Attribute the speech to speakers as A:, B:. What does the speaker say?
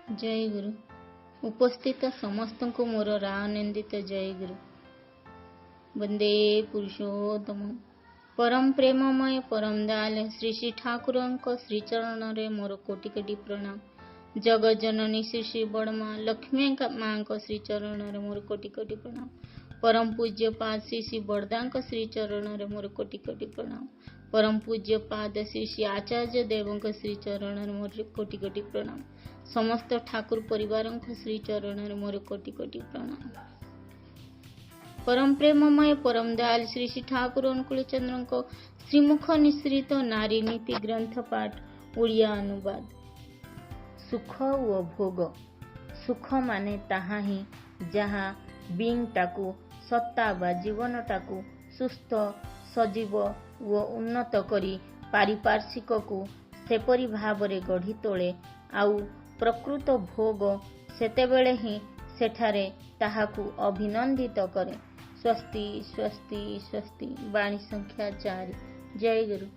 A: ଜୟ ଗୁରୁ। ଉପସ୍ଥିତ ସମସ୍ତଙ୍କୁ ମୋର ରାନନ୍ଦିତ ଜୟ ଗୁରୁ। ବନ୍ଦେ ପୁରୁଷୋତ୍ତମ। ପରମ ପ୍ରେମମୟ ପରମ ଦୟାଲ ଶ୍ରୀ ଶ୍ରୀ ଠାକୁରଙ୍କ ଶ୍ରୀଚରଣରେ ମୋର କୋଟି କୋଟି ପ୍ରଣାମ। ଜଗତ ଜନନୀ ଶ୍ରୀ ଶ୍ରୀ ବଡ଼ମା ଲକ୍ଷ୍ମୀ ମାଙ୍କ ଶ୍ରୀଚରଣରେ ମୋର କୋଟି କୋଟି ପ୍ରଣାମ। ପରମ ପୂଜ୍ୟ ପାଦ ଶ୍ରୀ ଶ୍ରୀ ବଡ଼ଦାଙ୍କ ଶ୍ରୀଚରଣରେ ମୋର କୋଟି କୋଟି ପ୍ରଣାମ। ପରମ ପୂଜ୍ୟ ପାଦ ଶ୍ରୀ ଶ୍ରୀ ଆଚାର୍ଯ୍ୟ ଦେବଙ୍କ ଶ୍ରୀଚରଣରେ ମୋର କୋଟି କୋଟି ପ୍ରଣାମ। ସମସ୍ତ ଠାକୁର ପରିବାରଙ୍କ ଶ୍ରୀଚରଣରେ ମୋର କୋଟି କୋଟି ପ୍ରଣାମ। ପରମ ପ୍ରେମମୟ ପରମ ଦୟାଲ ଶ୍ରୀ ଶ୍ରୀ ଠାକୁର ଅନୁକୂଳ ଚନ୍ଦ୍ରଙ୍କ ଶ୍ରୀମୁଖ ନିଃସୃତ ନାରୀ ନୀତି ଗ୍ରନ୍ଥ ପାଠ ଓଡ଼ିଆ ଅନୁବାଦ। ସୁଖ ଓ ଭୋଗ। ସୁଖ ମାନେ ତାହା ହିଁ ଯାହା ବିଇଙ୍ଗଟାକୁ, ସତ୍ତା ବା ଜୀବନଟାକୁ ସୁସ୍ଥ, ସଜୀବ ଓ ଉନ୍ନତ କରି ପାରିପାର୍ଶ୍ୱିକକୁ ସେପରି ଭାବରେ ଗଢ଼ି ତୋଳେ। ଆଉ ପ୍ରକୃତ ଭୋଗ ସେତେବେଳେ ହିଁ ସେଠାରେ ତାହାକୁ ଅଭିନନ୍ଦିତ କରେ। ସ୍ୱସ୍ତି, ସ୍ୱସ୍ତି, ସ୍ୱସ୍ତି। ବାଣୀ ସଂଖ୍ୟା 4। ଜୟ ଗୁରୁ।